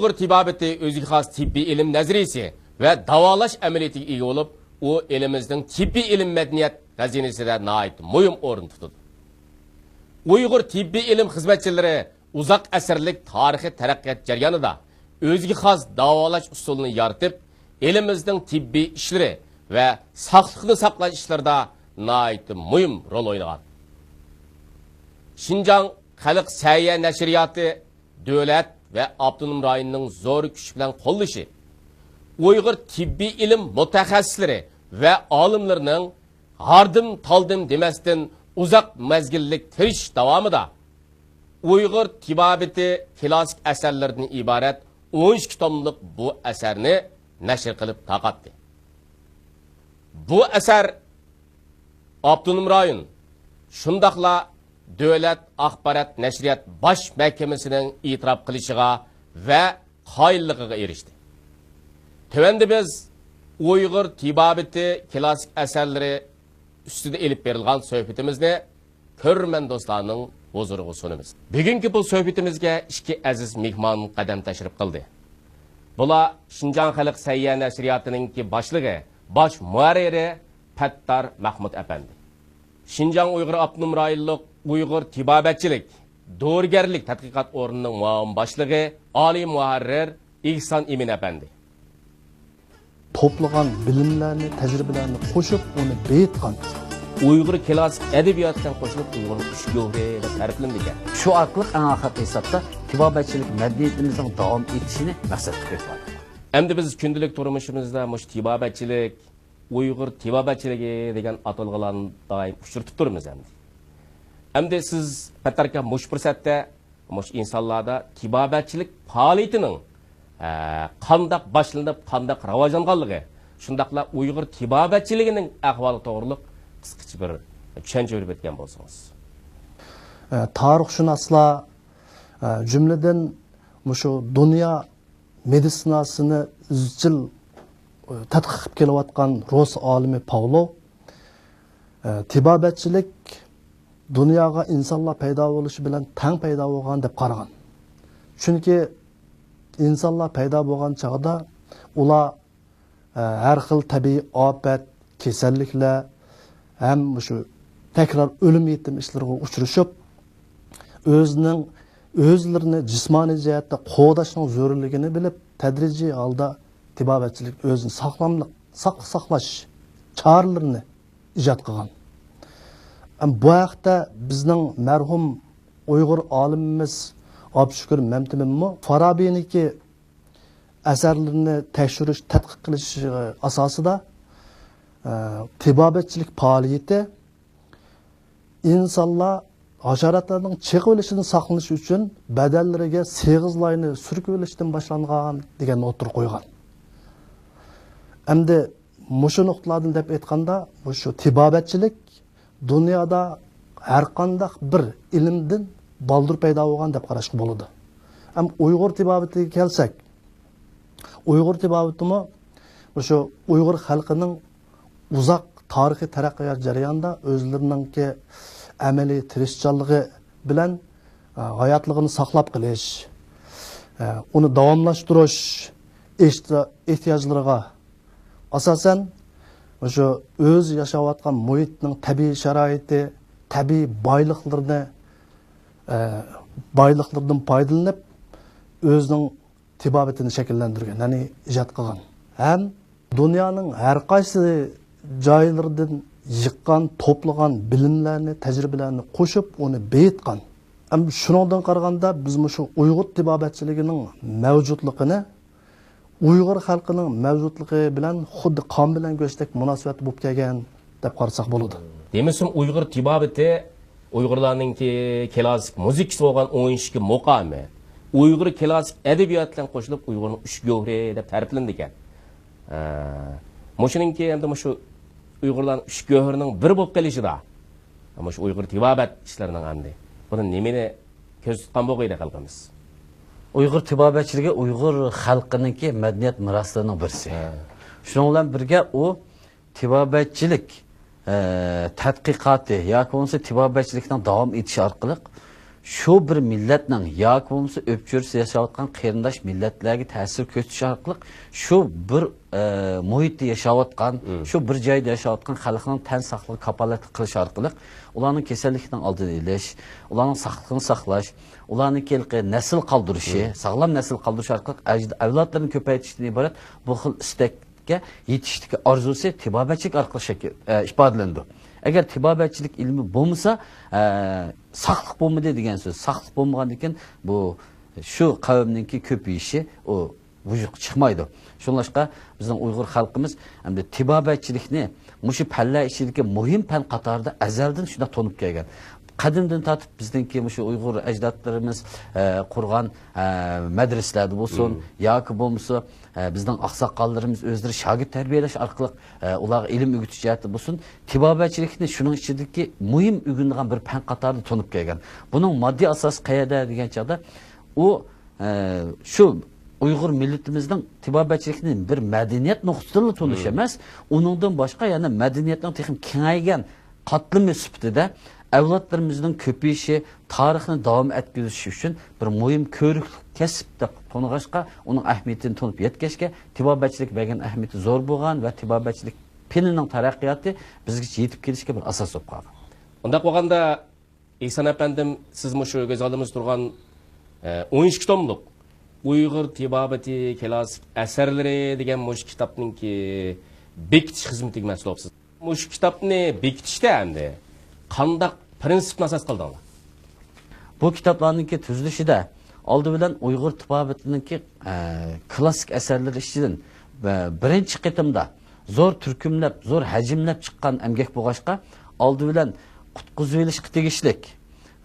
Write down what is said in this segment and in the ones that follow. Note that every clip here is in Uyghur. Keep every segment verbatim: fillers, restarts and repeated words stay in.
ئۇيغۇر تېبابىتى ئۆزىگە خاس تېببىي ئىلىم نەزەرىيىسى ۋە داۋالاش ئەمەلىيىتىگە ئىگە بولۇپ، ئۇ ئېلىمىزنىڭ تېببىي ئىلىم مەدەنىيەت خەزىنىسىدە ناھايىتى مۇھىم ئورۇن تۇتىدۇ. ئۇيغۇر تېببىي ئىلىم خىزمەتچىلىرى ئۇزاق ئەسىرلىك تارىخىي تەرەققىيات جەريانىدا ئۆزىگە خاس داۋالاش ئۇسۇلىنى يارىتىپ، ئېلىمىزنىڭ تېببىي ئىشلىرى ۋە ساقلىقنى ساقلاش ئىشلىرىدا ناھايىتى مۇھىم رول ئوينىغان. شىنجاڭ خەلق سەھىيە نەشرىياتى دۆلەت ۋە ئاپتونوم رايوننىڭ زور كۈچ بىلەن قوللىشى، ئۇيغۇر تېببىي ئىلىم مۇتەخەسسىسلىرى ۋە ئالىملىرىنىڭ ھاردىم-تالدىم دېمەستىن ئۇزاق مەزگىللىك تىرىشىش داۋامىدا ئۇيغۇر تېبابىتى كلاسسىك ئەسەرلىرىدىن ئىبارەت ئون ئىككى توملۇق بۇ ئەسەرنى نەشر قىلىپ تارقاتتى. بۇ ئەسەر ئاپتونوم رايون، شۇنداقلا دۆلەت ئاخبارات نەشرىيات باش مەھكىمىسىنىڭ ئېتىراپ قىلىشىغا ۋە قايىللىقىغا ئېرىشتى. تۆۋەندە بىز ئۇيغۇر تېبابىتى كلاسسىك ئەسەرلىرى ئۈستىدە ئېلىپ بېرىلغان سۆھبىتىمىزنى كۆرۈرمەن دوستلارنىڭ ھۇزۇرىغا سۇنىمىز. بۈگۈنكى بۇ سۆھبىتىمىزگە ئىككى ئەزىز مېھمان قەدەم تەشرىپ قىلدى. بۇلار شىنجاڭ خەلق سەھىيە نەشرىياتىنىڭكى باشلىقى، باش مۇھەررىرى پەتتار مەھمۇت ئەپەندى. شىنجاڭ ئۇيغۇر ئاپتونوم رايونلۇق ئۇيغۇر تېبابەتچىلىك، دورىگەرلىك تەتقىقات ئورنىنىڭ مۇئاۋىن باشلىقى، ئالىي مۇھەررىر ئېھسان ئىمىن ئەپەندى. توپلىغان بىلىملەرنى، تەجرىبىلەرنى قوشۇپ، ئۇنى بېيىتقان. ئۇيغۇر كلاسسىك ئەدەبىياتى بىلەن قوشۇلۇپ، ئۇيغۇرنىڭ ئۈچ گۆھىرى دەپ تەرىپلىنىدىكەن. شۇ ئارقىلىق ئەڭ ئاخىرقى ھېسابتا تېبابەتچىلىك مەدەنىيىتىمىزنىڭ داۋام ئېتىشىنى مەقسەتكە قويۇپ ئالدۇق. ئەمدى بىز كۈندىلىك تۇرمۇشىمىزدا مۇشۇ تېبابەتچىلىك، ئۇيغۇر تېبابەتچىلىكى دېگەن ئاتالغۇلارنى دائىم ئۇچرىتىپ تۇرىمىز ئەمدى. ئەمدى سىز، پەتتار ئاكا، مۇشۇ پۇرسەتتە مۇشۇ ئىنسانلاردا تېبابەتچىلىك پائالىيىتىنىڭ، ئە، قانداق باشلىنىپ، قانداق راۋاجلانغانلىقى، شۇنداقلا ئۇيغۇر تېبابەتچىلىكىنىڭ ئەھۋالى توغرۇلۇق قىسقىچە بىر چۈشەنچە بېرىپ ئۆتكەن بولسىڭىز. ئە، تارىخشۇناسلار، ئە، جۈملىدىن مۇشۇ دۇنيا مېدىتسىناسىنى ئىزچىل، ئە، تەتقىق قىلىپ كېلىۋاتقان رۇس ئالىمى پاۋلوۋ، ئە، تېبابەتچىلىك دۇنياغا ئىنسانلار پەيدا بولۇشى بىلەن تەڭ پەيدا بولغان دەپ قارىغان. چۈنكى ئىنسانلار پەيدا بولغان چاغدا ئۇلار، ئە، ھەر خىل تەبىئىي ئاپەت، كېسەللىكلەر ھەم مۇشۇ تەكرار ئۆلۈم يېتىم ئىشلىرىغا ئۇچرىشىپ، ئۆزىنىڭ، ئۆزلىرىنى جىسمانىي جەھەتتە قوغداشنىڭ زۆرۈرلۈكىنى بىلىپ، تەدرىجىي ھالدا تېبابەتچىلىك ئۆزىنى ساقلاملىق، ساقلىق ساقلاش چارىلىرىنى ئىجاد قىلغان. ئەم، بۇ ھەقتە بىزنىڭ مەرھۇم ئۇيغۇر ئالىمىمىز ئابدۇشۈكۈر مەمتىمىنمۇ فارابىنىڭكى ئەسەرلىرىنى تەكشۈرۈش، تەتقىق قىلىش ئاساسىدا، ئە، تېبابەتچىلىك پائالىيىتى ئىنسانلار ھاشاراتلارنىڭ چېقىۋېلىشىدىن ساقلىنىش ئۈچۈن بەدەنلىرىگە سېغىزلاينى سۈركىۋېلىشتىن باشلانغان دېگەننى ئوتتۇرىغا قويغان. ئەمدى مۇشۇ نۇقتىلاردىن دەپ ئېيتقاندا، مۇشۇ تېبابەتچىلىك دۇنيادا ھەرقانداق بىر ئىلىمدىن بالدۇر پەيدا بولغان دەپ قاراشقا بولىدۇ. ھەم ئۇيغۇر تېبابىتىگە كەلسەك، ئۇيغۇر تېبابىتىمۇ مۇشۇ ئۇيغۇر خەلقىنىڭ ئۇزاق تارىخىي تەرەققىيات جەريانىدا ئۆزلىرىنىڭكى ئەمەلىي تىرىشچانلىقى بىلەن، ئە، ھاياتلىقىنى ساقلاپ قېلىش، ئە، ئۇنى داۋاملاشتۇرۇش ئېھتىياجلىرىغا ئاساسەن، مۇشۇ ئۆزى ياشاۋاتقان مۇھىتنىڭ تەبىئىي شارائىتى، تەبىئىي بايلىقلىرىنى، ئە، بايلىقلىرىدىن پايدىلىنىپ، ئۆزىنىڭ تېبابىتىنى شەكىللەندۈرگەن، يەنى ئىجاد قىلغان. ھەم دۇنيانىڭ ھەر قايسى جايلىرىدىن يىغقان، توپلىغان بىلىملەرنى، تەجرىبىلەرنى قوشۇپ، ئۇنى بېيىتقان. ھەم شۇنىڭدىن قارىغاندا، بىز مۇشۇ ئۇيغۇر تېبابەتچىلىكىنىڭ مەۋجۇتلۇقىنى ئۇيغۇر خەلقىنىڭ مەۋجۇتلۇقى بىلەن خۇددى قان بىلەن گۆشتەك مۇناسىۋەتلىك بولۇپ كەلگەن دەپ قارىساق بولىدۇ. دېمىسىمۇ ئۇيغۇر تېبابىتى، ئۇيغۇرلارنىڭكى كلاسسىك مۇزىكىسى بولغان ئون ئىككى مۇقامى، ئۇيغۇر كلاسسىك ئەدەبىياتى بىلەن قوشۇلۇپ ئۇيغۇرنىڭ ئۈچ گۆھىرى دەپ تەرىپلىنىدىكەن. ئە، مۇشۇنىڭكى ئەمدى مۇشۇ ئۇيغۇرلارنىڭ ئۈچ گۆھىرىنىڭ بىرى بولۇپ قېلىشىدا، مۇشۇ ئۇيغۇر تېبابەت ئىشلىرىنىڭ ئەمدى بۇنى نېمىنى كۆزدە تۇتقان بولغىيدى خەلقىمىز؟ ئۇيغۇر تېبابەتچىلىكى ئۇيغۇر خەلقىنىڭكى مەدەنىيەت مىراسلىرىنىڭ بىرسى. ھە. شۇنىڭ بىلەن بىرگە ئۇ تېبابەتچىلىك، ئە، تەتقىقاتى ياكى بولمىسا تېبابەتچىلىكنىڭ داۋام ئېتىشى ئارقىلىق شۇ بىر مىللەتنىڭ ياكى بولمىسا ئۆپچۆرىسى ياشاۋاتقان قېرىنداش مىللەتلەرگە تەسىر كۆرسىتىش ئارقىلىق شۇ بىر، ئە، مۇھىتتا ياشاۋاتقان، شۇ بىر جايدا ياشاۋاتقان خەلقنىڭ تەن ساقلىقىغا كاپالەتلىك قىلىش ئارقىلىق ئۇلارنىڭ كېسەللىكنىڭ ئالدىنى ئېلىش، ئۇلارنىڭ ساقلىقىنى ساقلاش، ئۇلارنىڭكى ھېلىقى نەسىل قالدۇرۇشى، ساغلام نەسىل قالدۇرۇش ئارقىلىق ئەج-، ئەۋلادلىرىنى كۆپەيتىشتىن ئىبارەت بۇ خىل ئىستەككە يېتىشتىكى ئارزۇسى تېبابەتچىلىك ئارقىلىق شەكىل، ئە، ئىپادىلىنىدۇ. ئەگەر تېبابەتچىلىك ئىلمى بولمىسا، ئە، ساقلىق بولمىدى دېگەن سۆز. ساقلىق بولمىغاندىن كېيىن بۇ، شۇ قەۋمنىڭكى كۆپىيىشى ئۇ ۋۇجۇدقا چىقمايدۇ. شۇڭلاشقا بىزنىڭ ئۇيغۇر خەلقىمىز ئەمدى تېبابەتچىلىكنى مۇشۇ پەنلەر ئىچىدىكى مۇھىم پەن قاتارىدا ئەزەلدىن شۇنداق تونۇپ كەلگەن. قەدىمدىن تارتىپ بىزنىڭكى مۇشۇ ئۇيغۇر ئەجدادلىرىمىز، ئە، قۇرغان، ئە، مەدرىسىلەردە بولسۇن، ياكى بولمىسا، ئە، بىزنىڭ ئاقساقاللىرىمىز ئۆزلىرى شاگىرت تەربىيەلەش ئارقىلىق، ئە، ئۇلارغا ئىلىم ئۆگىتىش جەھەتتە بولسۇن، تېبابەتچىلىكنى شۇنىڭ ئىچىدىكى مۇھىم ئۆگىنىدىغان بىر پەن قاتارىدا تونۇپ كەلگەن. بۇنىڭ ماددىي ئاساسى قەيەردە دېگەن چاغدا، ئۇ، ئە، شۇ ئۇيغۇر مىللىتىمىزنىڭ تېبابەتچىلىكنى بىر مەدەنىيەت نۇقتىسىدىنلا تونۇش ئەمەس، ئۇنىڭدىن باشقا يەنە مەدەنىيەتنىڭ تېخىمۇ كېڭەيگەن قاتلىمى سۈپىتىدە ئەۋلادلىرىمىزنىڭ كۆپىيىشى، تارىخنى داۋام ئەتكۈزۈش ئۈچۈن بىر مۇھىم كۆۋرۈكلۈك كەسىپ دەپ تونۇغاچقا، ئۇنىڭ ئەھمىيىتىنى تونۇپ يەتكەچكە، تېبابەتچىلىك بەرگەن ئەھمىيىتى زور بولغان ۋە تېبابەتچىلىك پېنىنىڭ تەرەققىياتى بىزگىچە يېتىپ كېلىشكە بىر ئاساس بولۇپ قالغان. ئۇنداق بولغاندا، ئېھسان ئەپەندىم، سىز مۇشۇ كۆز ئالدىمىزدا تۇرغان، ئە، ئون ئىككى توملۇق ئۇيغۇر تېبابىتى كلاسسىك ئەسەرلىرى دېگەن مۇشۇ كىتابنىڭكى بېكىتىش خىزمىتىگە مەسئۇل بولۇپسىز. مۇشۇ كىتابنى بېكىتىشتە ئەمدى قانداق پىرىنسىپنى ئاساس قىلدىڭلار؟ بۇ كىتابلارنىڭكى تۈزۈلۈشىدە ئالدى بىلەن ئۇيغۇر تېبابىتىنىڭكى، ئە، كلاسسىك ئەسەرلىرى ئىچىدىن، ئە، بىرىنچى قېتىمدا زور تۈركۈملەپ، زور ھەجىملەپ چىققان ئەمگەك بولغاچقا، ئالدى بىلەن قۇتقۇزۇۋېلىشقا تېگىشلىك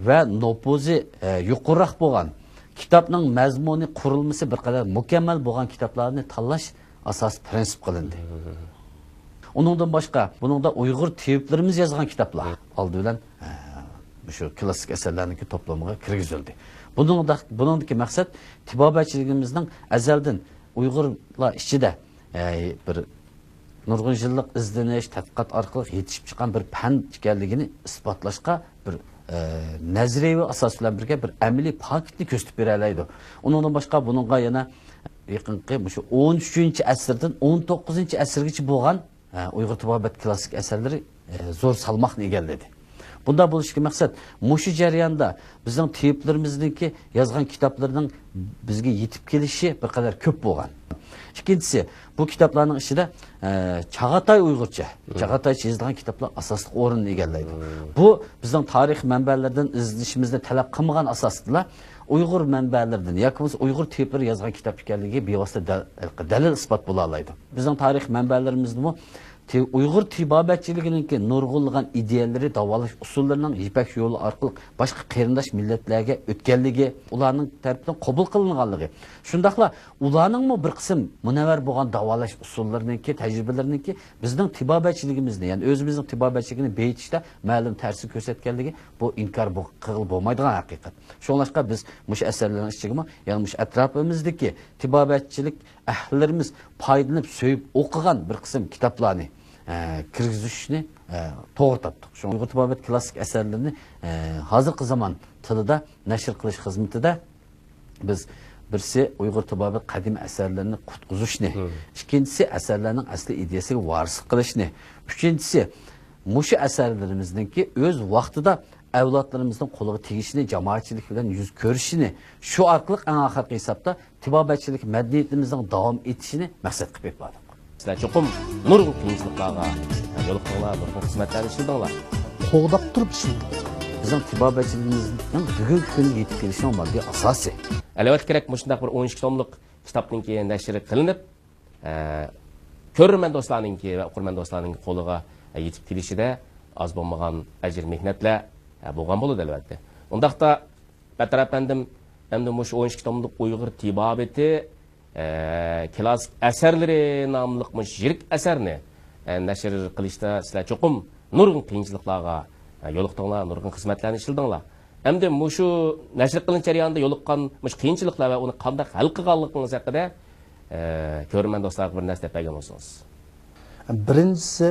ۋە نوپۇزى، ئە، يۇقىرىراق بولغان، كىتابنىڭ مەزمۇنى، قۇرۇلمىسى بىر قەدەر مۇكەممەل بولغان كىتابلارنى تاللاش ئاساسىي پىرىنسىپ قىلىندى. ئۇنىڭدىن باشقا، بۇنىڭدا ئۇيغۇر تېبىپلىرىمىز يازغان كىتابلار ئالدى بىلەن، ئە، مۇشۇ كلاسسىك ئەسەرلەرنىڭكى توپلىمىغا كىرگۈزۈلدى. بۇنىڭدا، بۇنىڭدىكى مەقسەت تېبابەتچىلىكىمىزنىڭ ئەزەلدىن ئۇيغۇرلار ئىچىدە، ئە، بىر نۇرغۇن يىللىق ئىزدىنىش، تەتقىقات ئارقىلىق يېتىشىپ چىققان بىر پەن ئىكەنلىكىنى ئىسپاتلاشقا بىر، ئە، نەزەرىيەۋى ئاساس بىلەن بىرگە بىر ئەمەلىي پاكىتنى كۆرسىتىپ بېرەلەيدۇ. ئۇنىڭدىن باشقا بۇنىڭغا يەنە يېقىنقى مۇشۇ ئون ئۈچىنچى ئەسىردىن ئون توققۇزىنچى ئەسىرگىچە بولغان، ئە، ئۇيغۇر تېبابەت كلاسسىك ئەسەرلىرى، ئە، زور سالماقنى ئىگىلىدى. بۇنداق بولۇشتىكى مەقسەت، مۇشۇ جەرياندا بىزنىڭ تېبىپلىرىمىزنىڭكى يازغان كىتابلىرىنىڭ بىزگە يېتىپ كېلىشى بىر قەدەر كۆپ بولغان. ئىككىنچىسى، بۇ كىتابلارنىڭ ئىچىدە، ئە، چاغاتاي ئۇيغۇرچە، چاغاتايچە يېزىلغان كىتابلار ئاساسلىق ئورۇننى ئىگىلەيدۇ. بۇ بىزنىڭ تارىخ مەنبەلىرىدىن ئىزدىنىشىمىزنى تەلەپ قىلمىغان ئاساسىدىلا ئۇيغۇر مەنبەلىرىدىن ياكى بولمىسا ئۇيغۇر تېبىپلىرى يازغان كىتاب ئىكەنلىكىگە بىۋاسىتە دەل-، دەلىل ئىسپات بولالايدۇ. بىزنىڭ تارىخ مەنبەلىرىمىزدىمۇ تې-، ئۇيغۇر تېبابەتچىلىكىنىڭكى نۇرغۇنلىغان ئىدىيەلىرى، داۋالاش ئۇسۇللىرىنىڭ يىپەك يولى ئارقىلىق باشقا قېرىنداش مىللەتلەرگە ئۆتكەنلىكى، ئۇلارنىڭ تەرىپىدىن قوبۇل قىلىنغانلىقى، شۇنداقلا ئۇلارنىڭمۇ بىر قىسىم مۇنەۋۋەر بولغان داۋالاش ئۇسۇللىرىنىڭكى، تەجرىبىلىرىنىڭكى بىزنىڭ تېبابەتچىلىكىمىزنى، يەنى ئۆزىمىزنىڭ تېبابەتچىلىكىنى بېيىتىشتە مەلۇم تەسىر كۆرسەتكەنلىكى، بۇ ئىنكار بو-، قىلغىلى بولمايدىغان ھەقىقەت. شۇڭلاشقا بىز مۇشۇ ئەسەرلەرنىڭ ئىچىگىمۇ، يەنى مۇشۇ ئەتراپىمىزدىكى تېبابەتچىلىك ئەھلىلىرىمىز پايدىلىنىپ سۆيۈپ ئوقۇغان بىر قىسىم كىتابلارنى، ئە، كىرگۈزۈشنى، ئە، توغرا تاپتۇق. شۇڭا ئۇيغۇر تېبابەت كلاسسىك ئەسەرلىرىنى، ئە، ھازىرقى زامان تىلىدا نەشر قىلىش خىزمىتىدە بىز بىرسى ئۇيغۇر تېبابەت قەدىمىي ئەسەرلىرىنى قۇتقۇزۇشنى، ئىككىنچىسى ئەسەرلەرنىڭ ئەسلى ئىدىيەسىگە ۋارىسلىق قىلىشنى، ئۈچىنچىسى مۇشۇ ئەسەرلىرىمىزنىڭكى ئۆز ۋاقتىدا ئەۋلادلىرىمىزنىڭ قولىغا تېگىشىنى، جامائەتچىلىك بىلەن يۈز كۆرۈشىنى، شۇ ئارقىلىق ئەڭ ئاخىرقى ھېسابتا تېبابەتچىلىك مەدەنىيىتىمىزنىڭ داۋام ئېتىشىنى مەقسەت قىلىپ ئېلىپ باردۇق. سىلەر چوقۇم نۇرغۇن قىيىنچىلىقلارغا يولۇقتۇڭلار، نۇرغۇن خىزمەتلەرنى ئىشلىدىڭلار. قوغداپ تۇرۇپ ئىشلىدۇق. بىزنىڭ تېبابەتچىلىكىمىزنىڭ بۈگۈنكى كۈنگە يېتىپ كېلىشىنىڭ ماددىي ئاساسى. ئەلۋەتتە كېرەك، مۇشۇنداق بىر ئون ئىككى توملۇق كىتابنىڭكى نەشر قىلىنىپ، ئە، كۆرۈرمەن دوستلارنىڭكى ۋە ئوقۇرمەن دوستلارنىڭكى قولىغا يېتىپ كېلىشىدە ئاز بولمىغان ئەجىر مېھنەتلەر، ئە، بولغان بولىدۇ ئەلۋەتتە. ئۇنداقتا بەتتەر ئەپەندىم، ئەمدى مۇشۇ ئون ئىككى توملۇق ئۇيغۇر تېبابىتى، ئە، كلاسسىك ئەسەرلىرى ناملىق مۇشۇ يىرىك ئەسەرنى، ئە، نەشر قىلىشتا سىلەر چوقۇم نۇرغۇن قىيىنچىلىقلارغا، ئە، يولۇقتۇڭلار، نۇرغۇن خىزمەتلەرنى ئىشلىدىڭلار. ئەمدى مۇشۇ نەشر قىلىنىش جەريانىدا يولۇققان مۇشۇ قىيىنچىلىقلار ۋە ئۇنى قانداق ھەل قىلغانلىقىڭىز ھەققىدە، ئە، كۆرۈرمەن دوستلارغا بىر نەرسە دەپ بەرگەن بولسىڭىز. بىرىنچىسى،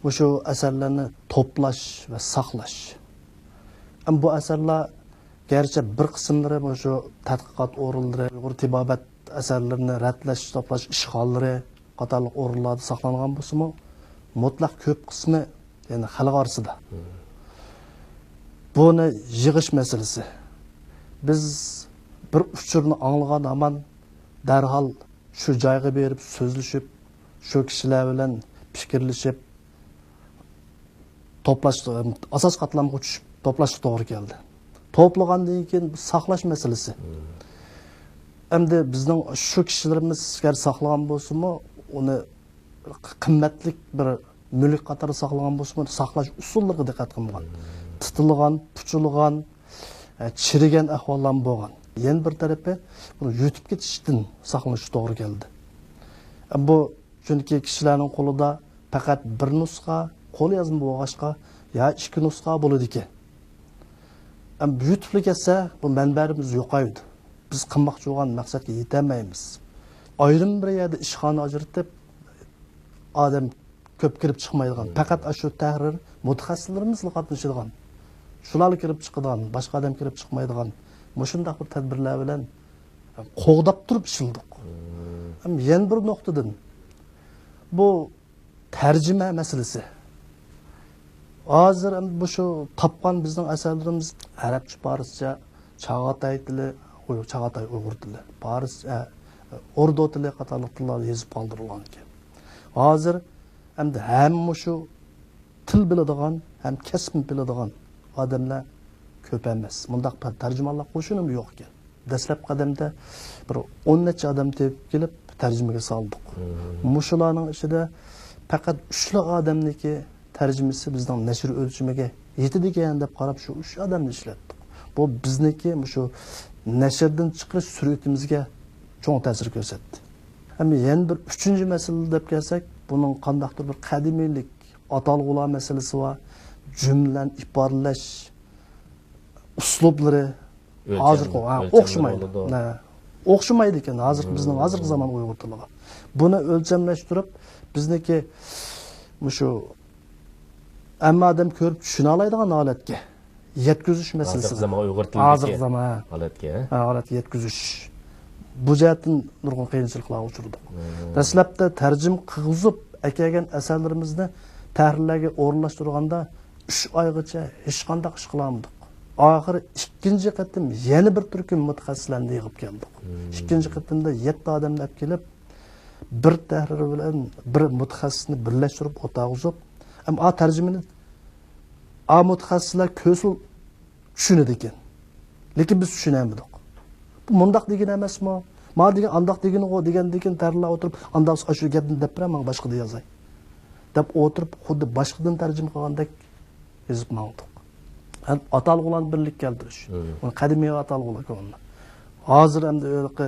مۇشۇ ئەسەرلەرنى توپلاش ۋە ساقلاش. ئەمما بۇ ئەسەرلەر گەرچە بىر قىسىملىرى مۇشۇ تەتقىقات ئورۇنلىرى، ئۇيغۇر تېبابەت ئەسەرلىرىنى رەتلەش، توپلاش ئىشخانىلىرى قاتارلىق ئورۇنلاردا ساقلانغان بولسىمۇ، مۇتلەق كۆپ قىسمى يەنە خەلق ئارىسىدا. بۇنى يىغىش مەسىلىسى. بىز بىر ئۇچۇرنى ئاڭلىغان ھامان دەرھال شۇ جايغا بېرىپ سۆزلىشىپ، شۇ كىشىلەر بىلەن پىكىرلىشىپ، توپلاش، ئاساسىي قاتلامغا چۈشۈپ توپلاشقا توغرا كەلدى. توپلىغاندىن كېيىن ساقلاش مەسىلىسى. ئەمدى بىزنىڭ شۇ كىشىلىرىمىز ئەگەر ساقلىغان بولسىمۇ، ئۇنى قىممەتلىك بىر مۈلۈك قاتارىدا ساقلىغان بولسىمۇ، ساقلاش ئۇسۇللىرىغا دىققەت قىلمىغان. تىتىلغان، پۇچۇلغان، ئە، چىرىگەن ئەھۋاللارمۇ بولغان. يەنە بىر تەرىپى، بۇنى يۇتۇپ كېتىشتىن ساقلىنىشقا توغرا كەلدى. ئە، بۇ چۈنكى كىشىلەرنىڭ قولىدا پەقەت بىر نۇسخا قول يازما بولغاچقا، يا ئىككى نۇسخا بولىدىكەن. ئەم، يۇتۇپلا كەتسە، بۇ مەنبەلىرىمىز يوقايدۇ. بىز قىلماقچى بولغان مەقسەتكە يېتەلمەيمىز. ئايرىم بىر يەردە ئىشخانا ئاجرىتىپ، ئادەم كۆپ كىرىپ چىقمايدىغان، پەقەت ئاشۇ تەھرىر مۇتەخەسسىسلىرىمىزلا قاتنىشىدىغان، شۇلارلا كىرىپ چىقىدىغان، باشقا ئادەم كىرىپ چىقمايدىغان، مۇشۇنداق بىر تەدبىرلەر بىلەن قوغداپ تۇرۇپ ئىشلىدۇق. ھەم يەنە بىر نۇقتىدىن، بۇ تەرجىمە مەسىلىسى. ھازىر ئەمدى مۇشۇ تاپقان بىزنىڭ ئەسەرلىرىمىز ئەرەبچە، پارسچە، چاغاتاي تىلى، ئۇي-، چاغاتاي ئۇيغۇر تىلى، پارسچە، ئوردۇ تىلى قاتارلىق تىللاردا يېزىپ قالدۇرۇلغان ئىكەن. ھازىر ئەمدى ھەم مۇشۇ تىل بىلىدىغان، ھەم كەسىپنى بىلىدىغان ئادەملەر كۆپ ئەمەس. مۇنداق تەرجىمانلار قوشۇنىمۇ يوق ئىكەن. دەسلەپكى قەدەمدە بىر ئون نەچچە ئادەم تېپىپ كېلىپ تەرجىمىگە سالدۇق. مۇشۇلارنىڭ ئىچىدە پەقەت ئۈچلا ئادەمنىڭكى تەرجىمىسى بىزنىڭ نەشر ئۆلچىمىگە يېتىدىكەن دەپ قاراپ، شۇ ئۈچ ئادەمنى ئىشلەتتۇق. بۇ بىزنىڭكى مۇشۇ نەشردىن چىقىرىش سۈرئىتىمىزگە چوڭ تەسىر كۆرسەتتى. ھەم يەنە بىر ئۈچىنچى مەسىلە دەپ كەلسەك، بۇنىڭ قانداقتۇر بىر قەدىمىيلىك، ئاتالغۇلار مەسىلىسى بار. جۈملىلەرنى ئىپادىلەش ئۇسلۇبلىرى ھازىرقى، ھە، ئۆلچەملىرى، ئوخشىمايدۇ. ھە، ئوخشىمايدۇ ئىكەن ھازىرقى، بىزنىڭ ھازىرقى زامان ئۇيغۇر تىلىغا. بۇنى ئۆلچەملەشتۈرۈپ، بىزنىڭكى مۇشۇ ھەممە ئادەم كۆرۈپ چۈشىنەلەيدىغان ھالەتكە يەتكۈزۈش مەسىلىسى. ھازىرقى زامان ئۇيغۇر تىلىدىكى ھازىرقى زامان ھالەتكە، ھە، ھالەتكە يەتكۈزۈش. بۇ جەھەتتىن نۇرغۇن قىيىنچىلىقلارغا ئۇچرىدۇق. دەسلەپتە تەرجىمە قىلغۇزۇپ ئەكەلگەن ئەسەرلىرىمىزنى تەھرىرلەرگە ئورۇنلاشتۇرغاندا، ئۈچ ئايغىچە ھېچقانداق ئىش قىلالمىدۇق. ئاخىرى ئىككىنچى قېتىم يەنە بىر تۈركۈم مۇتەخەسسىسلەرنى يىغىپ كەلدۇق. ئىككىنچى قېتىمدا يەتتە ئادەمنى ئەپ كېلىپ، بىر تەھرىر بىلەن بىر مۇتەخەسسىسنى بىرلەشتۈرۈپ ئولتۇرغۇزۇپ، ئەمما ئا تەرجىمىنى ئا مۇتەخەسسىسلەر كۆرسىلا چۈشىنىدىكەن. لېكىن بىز چۈشىنەلمىدۇق. بۇ مۇنداق دېگىنى ئەمەسمۇ؟ ما دېگەن ئانداق دېگىنىغۇ دېگەندىن كېيىن تەھرىرلەر ئولتۇرۇپ، ئانداق ئاشۇ گەپنى دەپ بېرە، ماڭا باشقىدا يازاي، دەپ ئولتۇرۇپ، خۇددى باشقىدىن تەرجىمە قىلغاندەك يېزىپ ماڭدۇق. ھەم ئاتالغۇلارنى بىرلىككە كەلتۈرۈش. ئۇنى قەدىمىي ئاتالغۇلار كۆرۈنىدۇ. ھازىر ئەمدى ھېلىقى،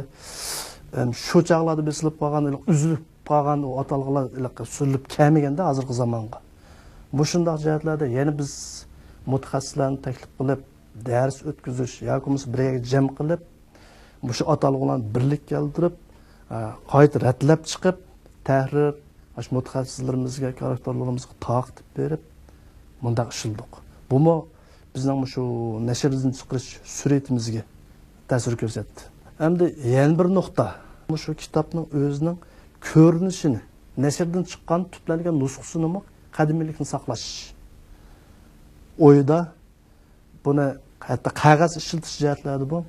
ئەم، شۇ چاغلاردا بېسىلىپ قالغان، ھېلىقى ئۈزۈلۈپ قالغان ئۇ ئاتالغۇلار ھېلىقى سۈرۈلۈپ كەلمىگەندە ھازىرقى زامانغا. مۇشۇنداق جەھەتلەردە يەنە بىز مۇتەخەسسىسلەرنى تەكلىپ قىلىپ، دەرس ئۆتكۈزۈش ياكى بولمىسا بىر يەرگە جەم قىلىپ، مۇشۇ ئاتالغۇلارنى بىرلىككە كەلتۈرۈپ، ئە، قايتا رەتلەپ چىقىپ، تەھرىر، مۇشۇ مۇتەخەسسىسلىرىمىزگە، كارىكتورلىرىمىزغا تارقىتىپ بېرىپ، مۇنداق ئىشلىدۇق. بۇمۇ بىزنىڭ مۇشۇ نەشردىن چىقىرىش سۈرئىتىمىزگە تەسىر كۆرسەتتى. ئەمدى يەنە بىر نۇقتا، مۇشۇ كىتابنىڭ ئۆزىنىڭ كۆرۈنۈشىنى، نەشردىن چىققان تۈپلەنگەن نۇسخىسىنىمۇ قەدىمىيلىكنى ساقلاش ئويىدا، بۇنى ھەتتا قەغەز ئىشلىتىش جەھەتلەردىمۇ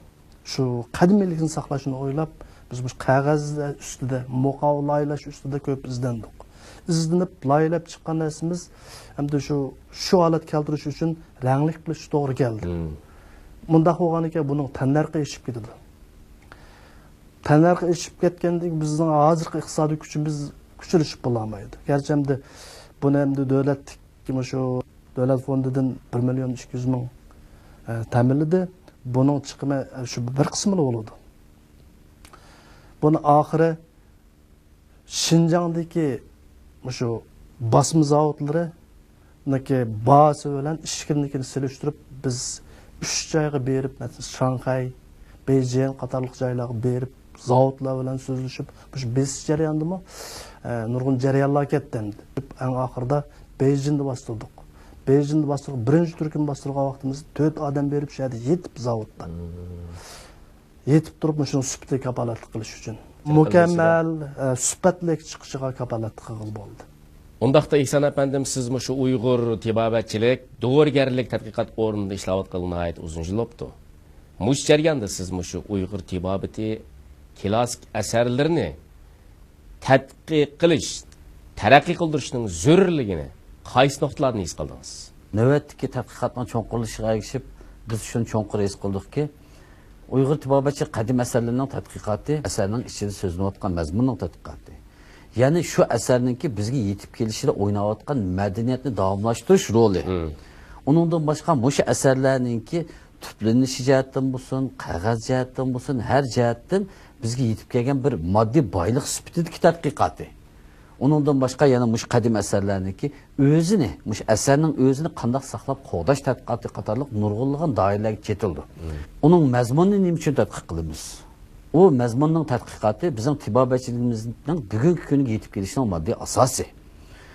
شۇ قەدىمىيلىكنى ساقلاشنى ئويلاپ، بىز مۇشۇ قەغەز ئۈستىدە، مۇقاۋا لايىھەلەش ئۈستىدە كۆپ ئىزدەندۇق. ئىزدىنىپ، لايىھەلەپ چىققان نەرسىمىز ئەمدى شۇ، شۇ ھالەتكە كەلتۈرۈش ئۈچۈن رەڭلىك قىلىش توغرا كەلدى. مۇنداق بولغانىكەن، بۇنىڭ تەننەرخى ئېشىپ كېتىدۇ. تەننەرخى ئېشىپ كەتكەندىن كېيىن بىزنىڭ ھازىرقى ئىقتىسادىي كۈچىمىز كۈچلىشىپ بولالمايدۇ. گەرچە ئەمدى بۇنى ئەمدى دۆلەتلىك مۇشۇ دۆلەت فوندىدىن بىر مىليون ئىككى يۈز مىڭ، ئە، تەمىنلىدى. بۇنىڭ چىقىمى، ئە، شۇ بىر قىسمىلا بولىدۇ. بۇنى ئاخىرى شىنجاڭدىكى مۇشۇ باسما زاۋۇتلىرىنىڭكى باھاسى بىلەن ئىشىكىنىڭكىنى سېلىشتۇرۇپ، بىز ئۈچ جايغا بېرىپ، مەسىلەن، شاڭخەي، بېيجىڭ قاتارلىق جايلارغا بېرىپ، زاۋۇتلار بىلەن سۆزلىشىپ، مۇشۇ بېسىش جەريانىدىمۇ، ئە، نۇرغۇن جەريانلار كەتتى ئەمدى. ئەڭ ئاخىرىدا بېيجىڭدا باستۇردۇق. بېيجىڭدا باستۇرغان، بىرىنچى تۈركۈمنى باستۇرغان ۋاقتىمىزدا تۆت ئادەم بېرىپ، شۇ يەردە يېتىپ زاۋۇتتا. يېتىپ تۇرۇپ، مۇشۇنىڭ سۈپىتىگە كاپالەتلىك قىلىش ئۈچۈن. مۇكەممەل، ئە، سۈپەتلىك چىقىشىغا كاپالەتلىك قىلغىلى بولدى. ئۇنداقتا، ئېھسان ئەپەندىم، سىز مۇشۇ ئۇيغۇر تېبابەتچىلىك دورىگەرلىك تەتقىقات ئورنىدا ئىشلەۋاتقىلى ناھايىتى ئۇزۇن يىل بوپتۇ. مۇشۇ جەرياندا سىز مۇشۇ ئۇيغۇر تېبابىتى كلاسسىك ئەسەرلىرىنى تەتقىق قىلىش، تەرەققىي قىلدۇرۇشنىڭ زۆرۈرلۈكىنى قايسى نۇقتىلاردىن ھېس قىلدىڭىز؟ نۆۋەتتىكى تەتقىقاتنىڭ چوڭقۇرلىشىشىغا ئەگىشىپ، بىز شۇنى چوڭقۇر ھېس قىلدۇقكى، ئۇيغۇر تېبابەتچىلىك قەدىم ئەسەرلىرىنىڭ تەتقىقاتى، ئەسەرنىڭ ئىچىدە سۆزلىنىۋاتقان مەزمۇننىڭ تەتقىقاتى، يەنى شۇ ئەسەرنىڭكى بىزگە يېتىپ كېلىشىدە ئويناۋاتقان مەدەنىيەتنى داۋاملاشتۇرۇش رولى. ئۇنىڭدىن باشقا مۇشۇ ئەسەرلەرنىڭكى تۈپلىنىشى جەھەتتىن بولسۇن، قەغەز جەھەتتىن بولسۇن، ھەر جەھەتتىن بىزگە يېتىپ كەلگەن بىر ماددىي بايلىق سۈپىتىدىكى تەتقىقاتى. ئۇنىڭدىن باشقا يەنە مۇشۇ قەدىم ئەسەرلەرنىڭكى ئۆزىنى، مۇشۇ ئەسەرنىڭ ئۆزىنى قانداق ساقلاپ قوغداش تەتقىقاتى قاتارلىق نۇرغۇنلىغان دائىرىلەرگە چېتىلىدۇ. ئۇنىڭ مەزمۇنىنى نېمە ئۈچۈن تەتقىق قىلىمىز؟ ئۇ مەزمۇننىڭ تەتقىقاتى بىزنىڭ تېبابەتچىلىكىمىزنىڭ بۈگۈنكى كۈنگە يېتىپ كېلىشىنىڭ ماددىي ئاساسى.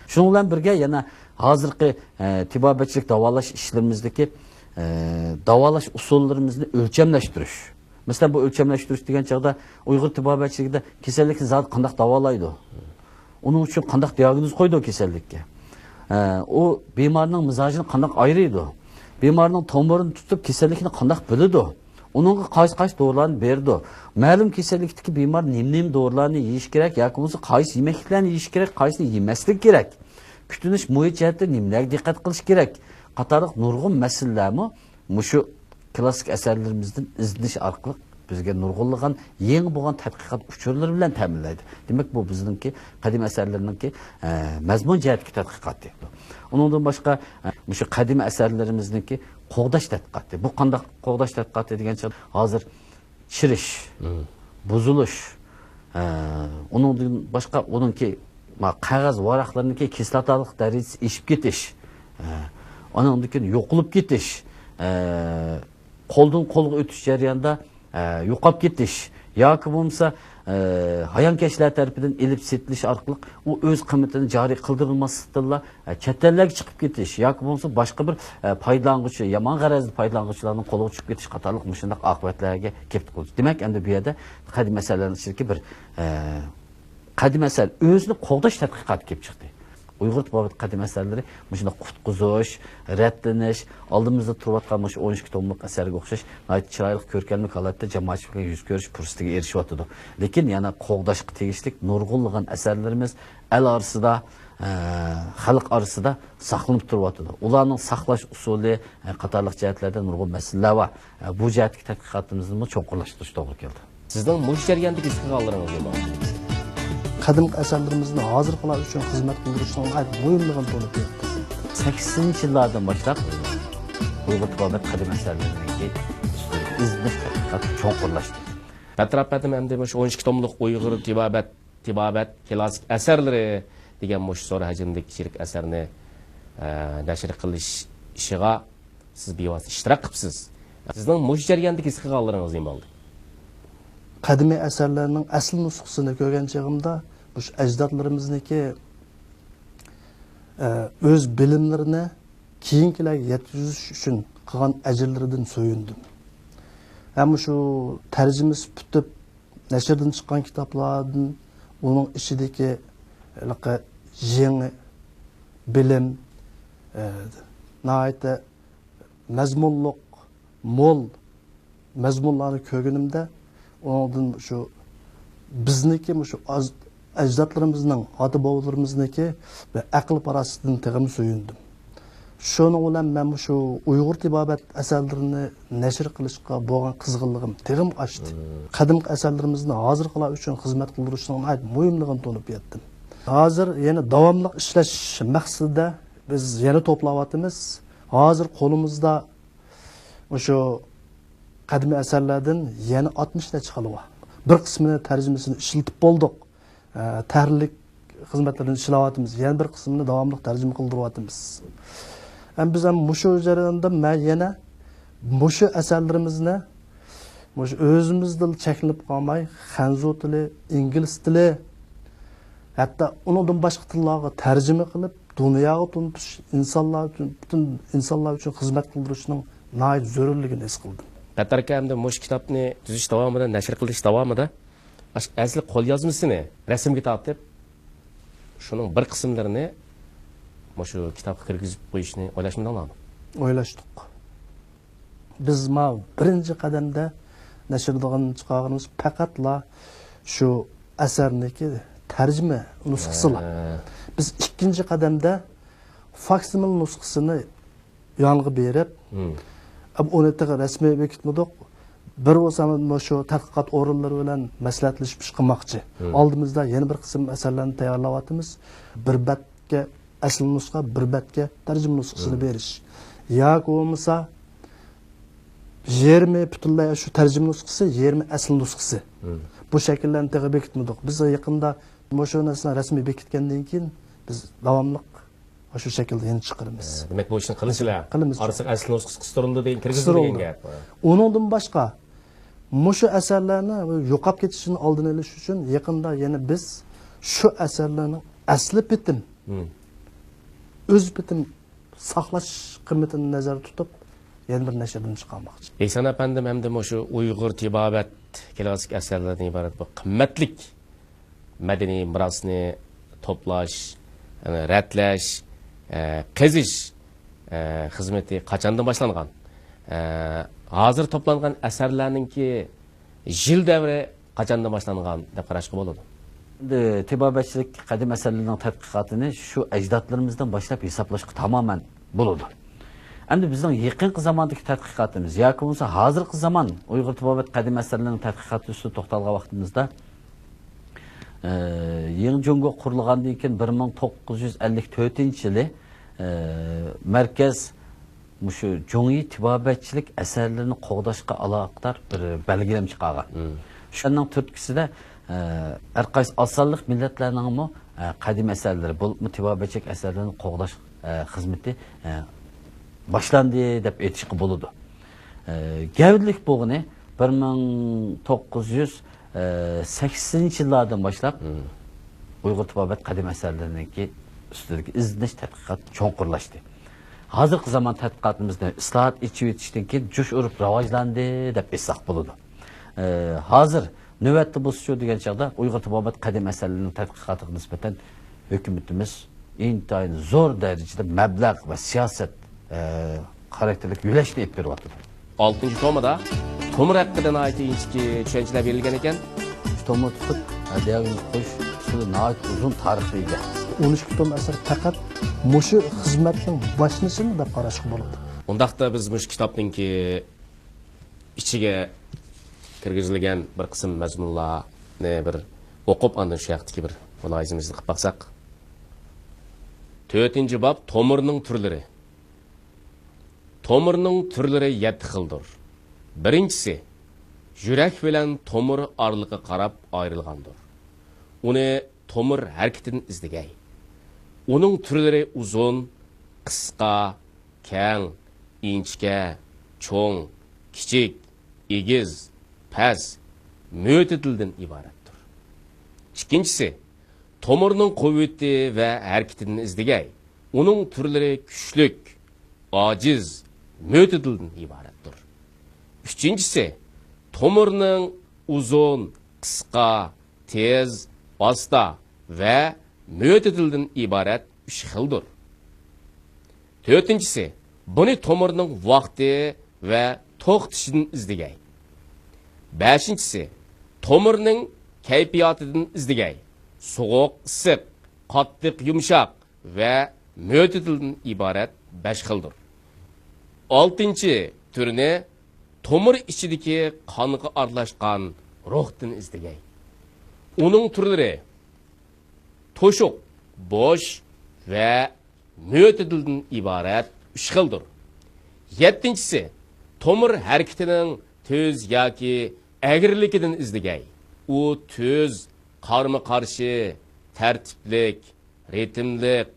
شۇنىڭ بىلەن بىرگە يەنە ھازىرقى، ئە، تېبابەتچىلىك داۋالاش ئىشلىرىمىزدىكى، ئە، داۋالاش ئۇسۇللىرىمىزنى ئۆلچەملەشتۈرۈش. مەسىلەن، بۇ ئۆلچەملەشتۈرۈش دېگەن چاغدا ئۇيغۇر تېبابەتچىلىكىدە كېسەللىكنى زادى قانداق داۋالايدۇ؟ ئۇنىڭ ئۈچۈن قانداق دىئاگنوز قويىدۇ كېسەللىككە؟ ئە، ئۇ بىمارنىڭ مىزاجىنى قانداق ئايرىيدۇ؟ بىمارنىڭ تومۇرىنى تۇتۇپ، كېسەللىكنى قانداق بىلىدۇ؟ ئۇنىڭغا قايسى، قايسى دورىلارنى بېرىدۇ؟ مەلۇم كېسەللىكتىكى بىمار نېمە، نېمە دورىلارنى يېيىش كېرەك ياكى بولمىسا قايسى يېمەكلىكلەرنى يېيىش كېرەك، قايسىنى يېمەسلىك كېرەك؟ كۈتۈنۈش مۇھىت جەھەتتە نېمىلەرگە دىققەت قىلىش كېرەك؟ قاتارلىق نۇرغۇن مەسىلىلەرمۇ مۇشۇ كلاسسىك ئەسەرلىرىمىزدىن ئىزدىنىش ئارقىلىق بىزگە نۇرغۇنلىغان يېڭى بولغان تەتقىقات ئۇچۇرلىرى بىلەن تەمىنلەيدۇ. دېمەك، بۇ بىزنىڭكى قەدىم ئەسەرلىرىنىڭكى، ئە، مەزمۇن جەھەتتىكى تەتقىقاتى. ئۇنىڭدىن باشقا، ئە، مۇشۇ قەدىم ئەسەرلىرىمىزنىڭكى قوغداش تەتقىقاتى. بۇ قانداق قوغداش تەتقىقاتى دېگەن چاغدا، ھازىر چىرىش، بۇزۇلۇش، ئە، ئۇنىڭدىن باشقا ئۇنىڭكى، ما، قەغەز ۋاراقلىرىنىڭكى كىسلاتالىق دەرىجىسى ئېشىپ كېتىش، ئە، ئۇنىڭدىن كېيىن يوقىلىپ كېتىش، ئە، قولدىن قولغا ئۆتۈش جەريانىدا، ئە، يوقاپ كېتىش ياكى بولمىسا، ئە، ھايانكەشلەر تەرىپىدىن ئېلىپ سېتىلىش ئارقىلىق ئۇ ئۆز قىممىتىنى جارى قىلدۇرۇلماسلىقتىنلا، ئە، چەت ئەللەرگە چىقىپ كېتىش ياكى بولمىسا باشقا بىر، ئە، پايدىلانغۇچى، يامان غەرەزلىك پايدىلانغۇچىلارنىڭ قولىغا چۈشۈپ كېتىش قاتارلىق مۇشۇنداق ئاقىۋەتلەرگە كەپ قالىدۇ. دېمەك، ئەمدى بۇ يەردە قەدىم ئەسەرلەرنىڭ ئىچىدىكى بىر، ئە، قەدىم ئەسەر ئۆزىنى قوغداش تەتقىقاتى كېلىپ چىقتى. ئۇيغۇر تېبابەت قەدىم ئەسەرلىرى مۇشۇنداق قۇتقۇزۇش، رەتلىنىش، ئالدىمىزدا تۇرۇۋاتقان مۇشۇ ئون ئىككى توملۇق ئەسەرگە ئوخشاش ناھايىتى چىرايلىق، كۆركەملىك ھالەتتە جامائەتچىلىك بىلەن يۈز كۆرۈش پۇرسىتىگە ئېرىشىۋاتىدۇ. لېكىن يەنە قوغداشقا تېگىشلىك نۇرغۇنلىغان ئەسەرلىرىمىز ئەل ئارىسىدا، ئە، خەلق ئارىسىدا ساقلىنىپ تۇرۇۋاتىدۇ. ئۇلارنىڭ ساقلاش ئۇسۇلى، ئە، قاتارلىق جەھەتلەردە نۇرغۇن مەسىلىلەر بار. ئە، بۇ جەھەتتىكى تەتقىقاتىمىزنىمۇ چوڭقۇرلاشتۇرۇش توغرا كەلدى. سىزنىڭ مۇشۇ جەرياندىكى ھېس قىلغانلىرىڭىز نېمە؟ قەدىمكى ئەسەرلىرىمىزنى ھازىرقىلار ئۈچۈن خىزمەت قىلدۇرۇشنىڭ ناھايىتى مۇھىملىقىنى تونۇپ يەتتى. سەكسىنىنچى يىللاردىن باشلاپ ئۇيغۇر تېبابەت قەدىم ئەسەرلىرىنىڭكى ئۈستىدە ئىزدىنىش تەتقىقات چوڭقۇرلاشتى. بەترەپ ئەپەندىم، ئەمدى مۇشۇ ئون ئىككى توملۇق ئۇيغۇر تېبابەت، تېبابەت كلاسسىك ئەسەرلىرى دېگەن مۇشۇ سور ھەجمىدىكى چىرىك ئەسەرنى، ئە، نەشر قىلىشىغا سىز بىۋاسىتە ئىشتىراك قىپسىز. سىزنىڭ مۇشۇ جەرياندىكى ھېس قىلغانلىرىڭىز نېمە بولدى؟ قەدىمىي ئەسەرلەرنىڭ ئەسلى نۇسخىسىنى كۆرگەن چېغىمدا، مۇشۇ ئەجدادلىرىمىزنىڭكى، ئە، ئۆز بىلىملىرىنى كېيىنكىلەرگە يەتكۈزۈش ئۈچۈن قىلغان ئەجىرلىرىدىن سۆيۈندۈم. ھەم مۇشۇ تەرجىمىسى پۈتۈپ، نەشردىن چىققان كىتابلاردىن ئۇنىڭ ئىچىدىكى ھېلىقى يېڭى بىلىم، ئە، ناھايىتى مەزمۇنلۇق، مول مەزمۇنلارنى كۆرگىنىمدە، ئۇنىڭدىن شۇ بىزنىڭكى مۇشۇ ئاز-، ئەجدادلىرىمىزنىڭ، ئاتا-بوۋىلىرىمىزنىڭكى بىر ئەقىل-پاراسىتىدىن تېخىمۇ سۆيۈندۈم. شۇنىڭ بىلەن مەن مۇشۇ ئۇيغۇر تېبابەت ئەسەرلىرىنى نەشر قىلىشقا بولغان قىزغىنلىقىم تېخىمۇ ئاشتى. قەدىمكى ئەسەرلىرىمىزنى ھازىرقىلار ئۈچۈن خىزمەت قىلدۇرۇشنىڭ ناھايىتى مۇھىملىقىنى تونۇپ يەتتىم. ھازىر يەنە داۋاملىق ئىشلەش مەقسىتىدە بىز يەنە توپلاۋاتىمىز. ھازىر قولىمىزدا مۇشۇ قەدىمىي ئەسەرلەردىن يەنە ئاتمىش نەچچە خىلى بار. بىر قىسمىنى تەرجىمىسىنى ئىشلىتىپ بولدۇق. ئە، تەھرىرلىك خىزمەتلىرىنى ئىشلەۋاتىمىز. يەنە بىر قىسمىنى داۋاملىق تەرجىمە قىلدۇرۇۋاتىمىز. ھەم بىز ھەم مۇشۇ جەرياندا مەن يەنە مۇشۇ ئەسەرلىرىمىزنى مۇشۇ ئۆزىمىزدىلا چەكلىنىپ قالماي، خەنزۇ تىلى، ئىنگلىز تىلى، ھەتتا ئۇنىڭدىن باشقا تىللارغا تەرجىمە قىلىپ، دۇنياغا تونۇتۇش، ئىنسانلار ئۈچۈن، پۈتۈن ئىنسانلار ئۈچۈن خىزمەت قىلدۇرۇشنىڭ ناھايىتى زۆرۈرلۈكىنى ھېس قىلدىم. بەتەركە ئەمدى مۇشۇ كىتابنى تۈزۈش داۋامىدا، نەشر قىلىش داۋامىدا ئەسلى قوليازمىسىنى رەسىمگە تارتىپ، شۇنىڭ بىر قىسىملىرىنى مۇشۇ كىتابقا كىرگۈزۈپ قويۇشنى ئويلاشمىدىڭلارمۇ؟ ئويلاشتۇق. بىز ما بىرىنچى قەدەمدە نەشر قىلغان، چىقارغىنىمىز پەقەتلا شۇ ئەسەرنىڭكى تەرجىمە نۇسخىسىلا. ھە. بىز ئىككىنچى قەدەمدە فاكسىمىل نۇسخىسىنى يانغا بېرىپ، ئۇنى تېخى رەسمىي بېكىتمىدۇق. بىر بولسا مۇشۇ تەتقىقات ئورۇنلىرى بىلەن مەسلىھەتلىشىپ ئىش قىلماقچى. ئالدىمىزدا يەنە بىر قىسىم ئەسەرلەرنى تەييارلاۋاتىمىز. بىر بەتكە ئەسلى نۇسخا، بىر بەتكە تەرجىمە نۇسخىسىنى بېرىش. ياكى بولمىسا، يېرىمى پۈتۈنلەي شۇ تەرجىمە نۇسخىسى، يېرىمى ئەسلى نۇسخىسى. بۇ شەكىللەرنى تېخى بېكىتمىدۇق. بىز يېقىندا مۇشۇ نەرسىنى رەسمىي بېكىتكەندىن كېيىن، بىز داۋاملىق شۇ شەكىلدە يەنە چىقىرىمىز. دېمەك، بۇ ئىشنى قىلىسىلەر. قىلىمىز. ئارىسىغا ئەسلى نۇسخىسى قىستۇرۇلدى دېگەن، كىرگۈزۈلدى دېگەن گەپ. ئۇنىڭدىن باشقا، مۇشۇ ئەسەرلەرنى يوقاپ كېتىشىدىن ئالدىنى ئېلىش ئۈچۈن يېقىندا يەنە بىز شۇ ئەسەرلەرنىڭ ئەسلى پېتىم، ئۆز پېتىم ساقلاش قىممىتىنى نەزەردە تۇتۇپ، يەنە بىر نەشردىن چىقارماقچى. ئېھسان ئەپەندىم، ئەمدى مۇشۇ ئۇيغۇر تېبابەت كلاسسىك ئەسەرلىرىدىن ئىبارەت بۇ قىممەتلىك مەدەنىي مىراسنى توپلاش، رەتلەش، ئە، قېزىش، ئە، خىزمىتى قاچاندىن باشلانغان؟ ئە، ھازىر توپلانغان ئەسەرلەرنىڭكى يىل دەۋرى قاچاندىن باشلانغان دەپ قاراشقا بولىدۇ. ئەمدى تېبابەتچىلىك قەدىم ئەسەرلىرىنىڭ تەتقىقاتىنى شۇ ئەجدادلىرىمىزدىن باشلاپ ھېسابلاشقا تامامەن بولىدۇ. ئەمدى بىزنىڭ يېقىنقى زاماندىكى تەتقىقاتىمىز ياكى بولمىسا ھازىرقى زامان ئۇيغۇر تېبابەت قەدىم ئەسەرلىرىنىڭ تەتقىقاتى ئۈستىدە توختالغان ۋاقتىمىزدا، ئى، يېڭى جۇڭگو قۇرۇلغاندىن كېيىن بىر مىڭ توققۇز يۈز ئەللىك تۆتىنچى يىلى، ئى، مەركەز مۇشۇ جۇڭيى تېبابەتچىلىك ئەسەرلىرىنى قوغداشقا ئالاقىدار بىر بەلگىلىمە چىقارغان. شۇنىڭ تۈرتكىسىدە، ئە، ھەر قايسى ئاز سانلىق مىللەتلەرنىڭمۇ، ئە، قەدىم ئەسەرلىرى، بولۇپمۇ تېبابەتچىلىك ئەسەرلىرىنى قوغداش، ئە، خىزمىتى، ئە، باشلاندى دەپ ئېيتىشقا بولىدۇ. ئە، گەۋدىلىك بولغىنى بىر مىڭ توققۇز يۈز سەكسىنىنچى يىللاردىن باشلاپ ئۇيغۇر تېبابەت قەدىم ئەسەرلىرىنىڭكى ئۈستىدىكى ئىزدىنىش تەتقىقات چوڭقۇرلاشتى. ھازىرقى زامان تەتقىقاتىمىزنى ئىسلاھات، ئېچىۋېتىشتىن كېيىن جۇش ئۇرۇپ راۋاجلاندى دەپ ئېيتساق بولىدۇ. ئى، ھازىر نۆۋەتتە بولسىچۇ دېگەن چاغدا ئۇيغۇر تېبابەت قەدىم ئەسەرلىرىنىڭ تەتقىقاتىغا نىسبەتەن ھۆكۈمىتىمىز ئىنتايىن زور دەرىجىدە مەبلەغ ۋە سىياسەت، ئى، خاراكتېرلىك يۆلەشنى ئېلىپ بېرىۋاتىدۇ. ئالتىنچى تومىدا تومۇر ھەققىدە ناھايىتى ئىنچىكە چۈشەنچىلەر بېرىلگەن ئىكەن. تومۇر تۇتۇپ، دىئاگنوز قويۇش ئۇسۇلى ناھايىتى ئۇزۇن تارىخقا ئىگە. ئون ئىككى توم ئەسەر پەقەت مۇشۇ خىزمەتنىڭ باشلىنىشىلا دەپ قاراشقا بولىدۇ. ئۇنداقتا بىز مۇشۇ كىتابنىڭكى ئىچىگە كىرگۈزۈلگەن بىر قىسىم مەزمۇنلارنى بىر ئوقۇپ، ئاندىن شۇ ھەقتىكى بىر مۇلاھىزىمىزنى قىلىپ باقساق. تۆتىنچى باب، تومۇرنىڭ تۈرلىرى. تومۇرنىڭ تۈرلىرى يەتتە خىلدۇر. بىرىنچىسى، يۈرەك بىلەن تومۇر ئارىلىقىغا قاراپ ئايرىلغاندۇر. ئۇنى تومۇر ھەرىكىتىدىن ئىزدىگەي. ئۇنىڭ تۈرلىرى ئۇزۇن، قىسقا، كەڭ، ئىنچىكە، چوڭ، كىچىك، ئېگىز، پەس، مۆتىدىلدىن ئىبارەتتۇر. ئىككىنچىسى، تومۇرنىڭ قۇۋۋىتى ۋە ھەرىكىتىدىن ئىزدىگەي. ئۇنىڭ تۈرلىرى كۈچلۈك، ئاجىز، مۆتىدىلدىن ئىبارەتتۇر. ئۈچىنچىسى، تومۇرنىڭ ئۇزۇن، قىسقا، تېز، ئاستا ۋە مۆتىدىلدىن ئىبارەت ئۈچ خىلدۇر. تۆتىنچىسى، بۇنى تومۇرنىڭ ۋاقتى ۋە توختىشىدىن ئىزدىگەي. بەشىنچىسى، تومۇرنىڭ كەيپىياتىدىن ئىزدىگەي. سوغۇق، ئىسسىق، قاتتىق، يۇمشاق ۋە مۆتىدىلدىن ئىبارەت بەش خىلدۇر. ئالتىنچى تۈرنى تومۇر ئىچىدىكى قانغا ئارىلاشقان روھتىن ئىزدىگەي. ئۇنىڭ تۈرلىرى توشۇق، بوش ۋە مۆتىدىلدىن ئىبارەت ئۈچ خىلدۇر. يەتتىنچىسى، تومۇر ھەرىكىتىنىڭ تۈز ياكى ئەگرىلىكىدىن ئىزدىگەي. ئۇ تۈز، قارمۇ-قارشى، تەرتىپلىك، رىتىملىق،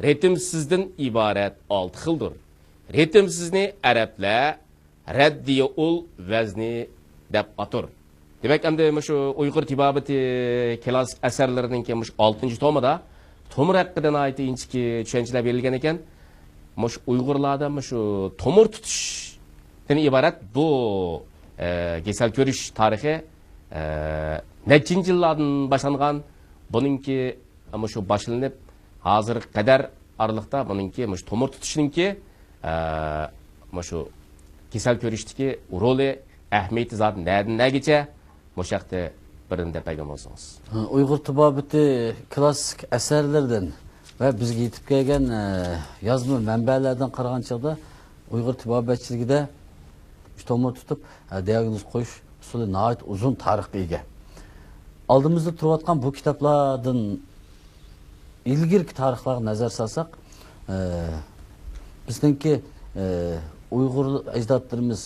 رىتىمسىزدىن ئىبارەت ئالتە خىلدۇر. رىتىمسىزنى ئەرەبلەر رەددىيە ئۇل ۋەزنى دەپ ئاتۇر. دېمەك، ئەمدى مۇشۇ ئۇيغۇر تېبابىتى كلاسسىك ئەسەرلىرىنىڭكى مۇشۇ ئالتىنچى تومىدا تومۇر ھەققىدە ناھايىتى ئىنچىكە چۈشەنچىلەر بېرىلگەن ئىكەن. مۇشۇ ئۇيغۇرلاردا مۇشۇ تومۇر تۇتۇشتىن ئىبارەت بۇ، ئە، كېسەل كۆرۈش تارىخى، ئە، نەچچىنچى يىللاردىن باشلانغان. بۇنىڭكى مۇشۇ باشلىنىپ، ھازىرغا قەدەر ئارىلىقتا بۇنىڭكى مۇشۇ تومۇر تۇتۇشنىڭكى، ئە، مۇشۇ كېسەل كۆرۈشتىكى رولى، ئەھمىيىتى زادى نەدىن نەگىچە؟ مۇشۇ ھەقتە بىرنى دەپ بەرگەن بولسىڭىز. ئۇيغۇر تېبابىتى كلاسسىك ئەسەرلىرىدىن ۋە بىزگە يېتىپ كەلگەن، ئە، يازما مەنبەلەردىن قارىغان چاغدا ئۇيغۇر تېبابەتچىلىكىدە تومۇر تۇتۇپ، ئە، دىئاگنوز قويۇش ئۇسۇلى ناھايىتى ئۇزۇن تارىخقا ئىگە. ئالدىمىزدا تۇرۇۋاتقان بۇ كىتابلاردىن ئىلگىرىكى تارىخلارغا نەزەر سالساق، ئە، بىزنىڭكى، ئە، ئۇيغۇر ئەجدادلىرىمىز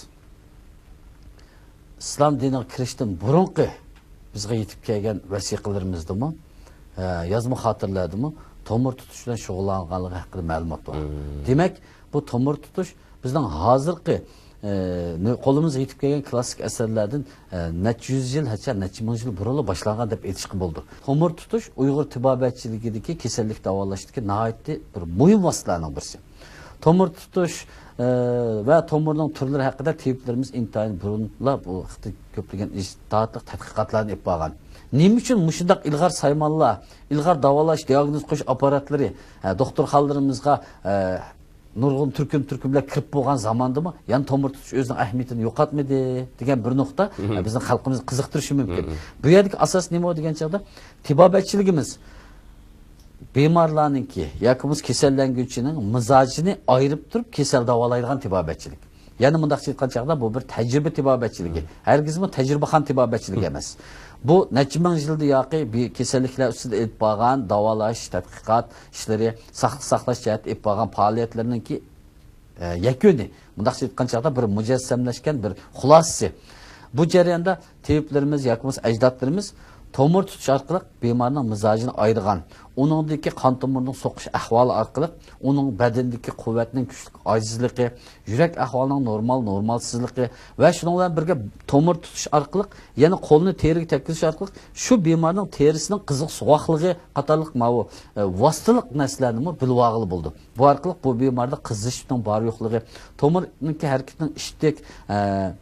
ئىسلام دىنىغا كىرىشتىن بۇرۇنقى بىزگە يېتىپ كەلگەن ۋەسىقىلىرىمىزدىمۇ، ئە، يازما خاتىرىلەردىمۇ تومۇر تۇتۇش بىلەن شۇغۇللانغانلىقى ھەققىدە مەلۇمات بار. مم. دېمەك، بۇ تومۇر تۇتۇش بىزنىڭ ھازىرقى، ئە، نۆ-، قولىمىزغا يېتىپ كەلگەن كلاسسىك ئەسەرلەردىن، ئە، نەچچە يۈز يىل، ھەتتا نەچچە مىڭ يىل بۇرۇنلا باشلانغان دەپ ئېيتىشقا بولىدۇ. تومۇر تۇتۇش ئۇيغۇر تېبابەتچىلىكىدىكى كېسەللىك داۋالاشتىكى ناھايىتى بىر مۇھىم ۋاسىتىلەرنىڭ بىرسى. تومۇر تۇتۇش، ئە، ۋە تومۇرنىڭ تۈرلىرى ھەققىدە تېبىپلىرىمىز ئىنتايىن بۇرۇنلا بۇ ھەقتە كۆپلىگەن ئىجتىھاتلىق تەتقىقاتلارنى ئېلىپ بارغان. نېمە ئۈچۈن مۇشۇنداق ئىلغار سايمانلار، ئىلغار داۋالاش، دىئاگنوز قويۇش ئاپپاراتلىرى، ئە، دوختۇرخانىلىرىمىزغا، ئە، نۇرغۇن تۈركۈم-تۈركۈملەر كىرىپ بولغان زاماندىمۇ يەنە تومۇر تۇتۇش ئۆزىنىڭ ئەھمىيىتىنى يوقاتمىدى دېگەن بىر نۇقتا، مم، ئە، بىزنىڭ خەلقىمىزنى قىزىقتۇرۇشى مۇمكىن. مم. بۇ يەردىكى ئاساس نېمە دېگەن چاغدا، تېبابەتچىلىكىمىز بىمارلارنىڭكى ياكى بولمىسا كېسەللەنگۈچىنىڭ مىزاجىنى ئايرىپ تۇرۇپ كېسەل داۋالايدىغان تېبابەتچىلىك. يەنە مۇنداقچە ئېيتقان چاغدا، بۇ بىر تەجرىبە تېبابەتچىلىكى. مم. ھەرگىزمۇ تەجرىبىخانا تېبابەتچىلىكى، مم، ئەمەس. بۇ نەچچە مىڭ يىلدا ياقى بى-، كېسەللىكلەر ئۈستىدە ئېلىپ بارغان داۋالاش، تەتقىقات ئىشلىرى، ساقلىق ساقلاش جەھەتتە ئېلىپ بارغان پائالىيەتلىرىنىڭكى، ئە، يەكۈنى. مۇنداقچە ئېيتقان چاغدا، بىر مۇجەسسەملەشكەن بىر خۇلاسىسى. بۇ جەرياندا تېبىپلىرىمىز ياكى بولمىسا ئەجدادلىرىمىز تومۇر تۇتۇش ئارقىلىق بىمارنىڭ مىزاجىنى ئايرىغان، ئۇنىڭدىكى قان تومۇرىنىڭ سوقۇش ئەھۋالى ئارقىلىق ئۇنىڭ بەدىنىدىكى قۇۋۋەتنىڭ كۈچلۈك ئاجىزلىقى، يۈرەك ئەھۋالىنىڭ نورمال، نورمالسىزلىقى ۋە شۇنىڭ بىلەن بىرگە تومۇر تۇتۇش ئارقىلىق، يەنە قولنى تېرىگە تەگكۈزۈش ئارقىلىق شۇ بىمارنىڭ تېرىسىنىڭ قىزىق سوغۇقلۇقى قاتارلىق ماۋۇ، ئە، ۋاسىتىلىق نەرسىلەرنىمۇ بىلىۋالغىلى بولىدۇ. بۇ ئارقىلىق بۇ بىماردا قىزىشىشنىڭ بار يوقلۇقى، تومۇرنىڭكى ھەرىكىتىنىڭ ئىتتىك، ئە،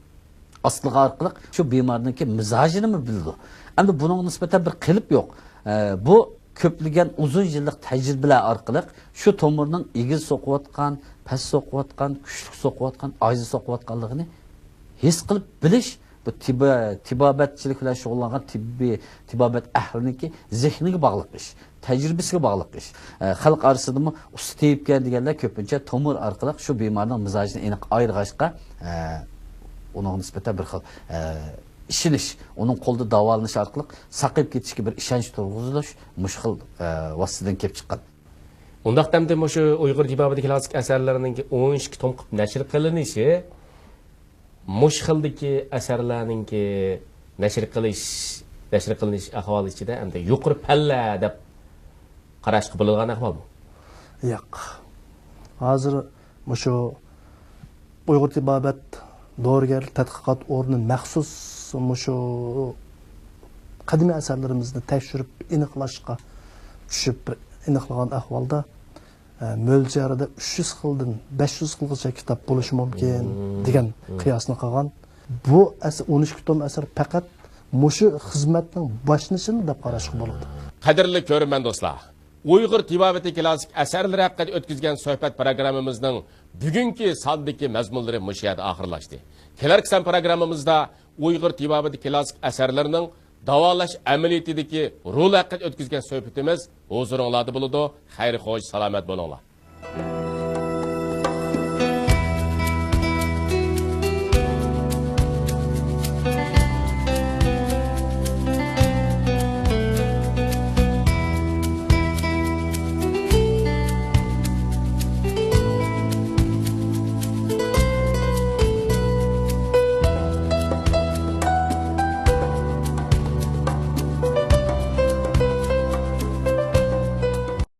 ئاستىلىقى ئارقىلىق شۇ بىمارنىڭكى مىزاجىنىمۇ بىلىدۇ. ئەمدى بۇنىڭغا نىسبەتەن بىر قېلىپ يوق. ئە، بۇ كۆپلىگەن ئۇزۇن يىللىق تەجرىبىلەر ئارقىلىق شۇ تومۇرنىڭ ئېگىز سوقۇۋاتقان، پەس سوقۇۋاتقان، كۈچلۈك سوقۇۋاتقان، ئاجىز سوقۇۋاتقانلىقىنى ھېس قىلىپ بىلىش، بۇ تېبا-، تېبابەتچىلىك بىلەن شۇغۇللانغان تېببىي، تېبابەت ئەھلىنىڭكى زېھنىگە باغلىق ئىش، تەجرىبىسىگە باغلىق ئىش. ئە، خەلق ئارىسىدىمۇ ئۇستا تېبىپكەن دېگەنلەر كۆپىنچە تومۇر ئارقىلىق شۇ بىمارنىڭ مىزاجىنى ئېنىق ئايرىغاچقا، ئە، ئۇنىڭغا نىسبەتەن بىر خىل، ئە، ئىشىنىش، ئۇنىڭ قولىدا داۋالىنىش ئارقىلىق ساقىيىپ كېتىشكە بىر ئىشەنچ تۇرغۇزۇلۇش مۇشۇ خىل، ئە، ۋاسىتىدىن كېلىپ چىققان. ئۇنداقتا ئەمدى مۇشۇ ئۇيغۇر تېبابىتى كلاسسىك ئەسەرلىرىنىڭكى ئون ئىككى توم قىلىپ نەشر قىلىنىشى، مۇشۇ خىلدىكى ئەسەرلەرنىڭكى نەشر قىلىش، نەشر قىلىنىش ئەھۋالى ئىچىدە ئەمدى يۇقىرى پەللە دەپ قاراشقا بولىدىغان ئەھۋالمۇ؟ ياق. ھازىر مۇشۇ ئۇيغۇر تېبابەت دورىگەرلىك تەتقىقات ئورنى مەخسۇس مۇشۇ قەدىمىي ئەسەرلىرىمىزنى تەكشۈرۈپ ئېنىقلاشقا چۈشۈپ، بىر ئېنىقلىغان ئەھۋالدا، ئە، مۆلچەردە ئۈچ يۈز خىلدىن بەش يۈز خىلغىچە كىتاب بولۇشى مۇمكىن، مم، دېگەن، مم، قىياسنى قىلغان. بۇ ئەس-، ئون ئىككى توم ئەسەر پەقەت مۇشۇ خىزمەتنىڭ باشلىنىشىلا دەپ قاراشقا بولىدۇ. قەدىرلىك كۆرۈرمەن دوستلار، ئۇيغۇر تېبابىتى كلاسسىك ئەسەرلىرى ھەققىدە ئۆتكۈزگەن سۆھبەت پروگراممىمىزنىڭ بۈگۈنكى ساندىكى مەزمۇنلىرى مۇشۇ يەردە ئاخىرلاشتى. كېلەر قىسىم پروگراممىمىزدا ئۇيغۇر تېبابىتى كلاسسىك ئەسەرلىرىنىڭ داۋالاش ئەمەلىيىتىدىكى رولى ھەققىدە ئۆتكۈزگەن سۆھبىتىمىز ھۇزۇرۇڭلاردا بولىدۇ. خەير خوش، سالامەت بولۇڭلار.